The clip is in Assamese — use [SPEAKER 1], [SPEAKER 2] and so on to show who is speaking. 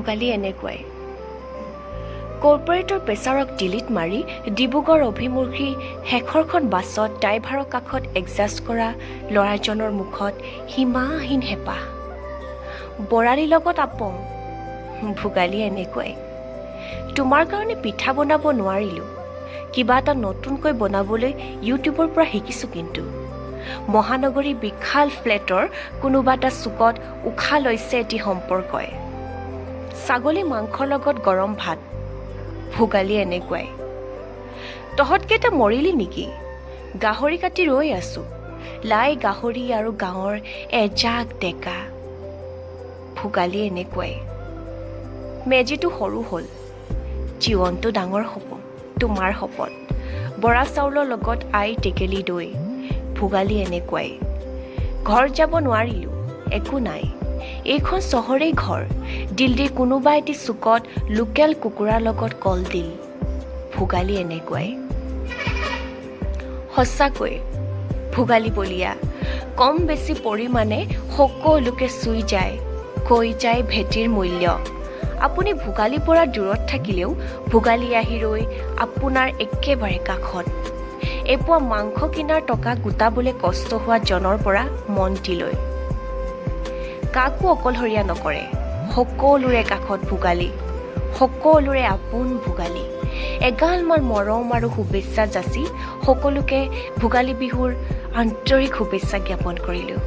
[SPEAKER 1] ভোগালী এনেকুৱাই। কৰ্পৰেটৰ প্ৰেছাৰক ডিলিট মাৰি ডিব্ৰুগড় অভিমুখী শেষৰখন বাছত ড্ৰাইভাৰৰ কাষত এডজাষ্ট কৰা ল'ৰাজনৰ মুখত সীমাহীন হেঁপাহ। বৰালিৰ লগত আপং। ভোগালী এনেকুৱাই। তোমাৰ কাৰণে পিঠা বনাব নোৱাৰিলোঁ, কিবা এটা নতুনকৈ বনাবলৈ ইউটিউবৰ পৰা শিকিছোঁ। কিন্তু মহানগৰীৰ বিশাল ফ্লেটৰ কোনোবা এটা চুকত উশাহ লৈছে এটি সম্পৰ্কই। ছাগলী মাংসৰ লগত গৰম ভাত। ভোগালী এনেকুৱাই। তহঁতকেইটা মৰিলি নেকি? গাহৰি কাটি ৰৈ আছো। লাই, গাহৰি আৰু গাঁৱৰ এজাক ডেকা। ভোগালী এনেকুৱাই। মেজিটো সৰু হ'ল, জীৱনটো ডাঙৰ হ'ব তোমাৰ শপত। বৰা চাউলৰ লগত আইৰ টেকেলি দৈ। ভোগালী এনেকুৱাই। ঘৰ যাব নোৱাৰিলোঁ, একো নাই, এইখন চহৰেই ঘৰ। দিল্লীৰ কোনোবা এটি চুকত লোকেল কুকুৰাৰ লগত কলডিল। ভোগালী এনেকুৱাই। সঁচাকৈ ভোগালী বলিয়া কম বেছি পৰিমাণে সকলোকে চুই যায়, কৈ যায় ভেটিৰ মূল্য। আপুনি ভোগালীৰ পৰা দূৰত থাকিলেও ভোগালী আহি ৰৈ আপোনাৰ একেবাৰে কাষত। এপোৱা মাংস কিনাৰ টকা গোটাবলৈ কষ্ট হোৱা জনৰ পৰা মন্ত্ৰীলৈ কাকো অকলশৰীয়া নকৰে। সকলোৰে কাষত ভোগালী, সকলোৰে আপোন ভোগালী। এগালমান মৰম আৰু শুভেচ্ছা যাচি সকলোকে ভোগালী বিহুৰ আন্তৰিক শুভেচ্ছা জ্ঞাপন কৰিলোঁ।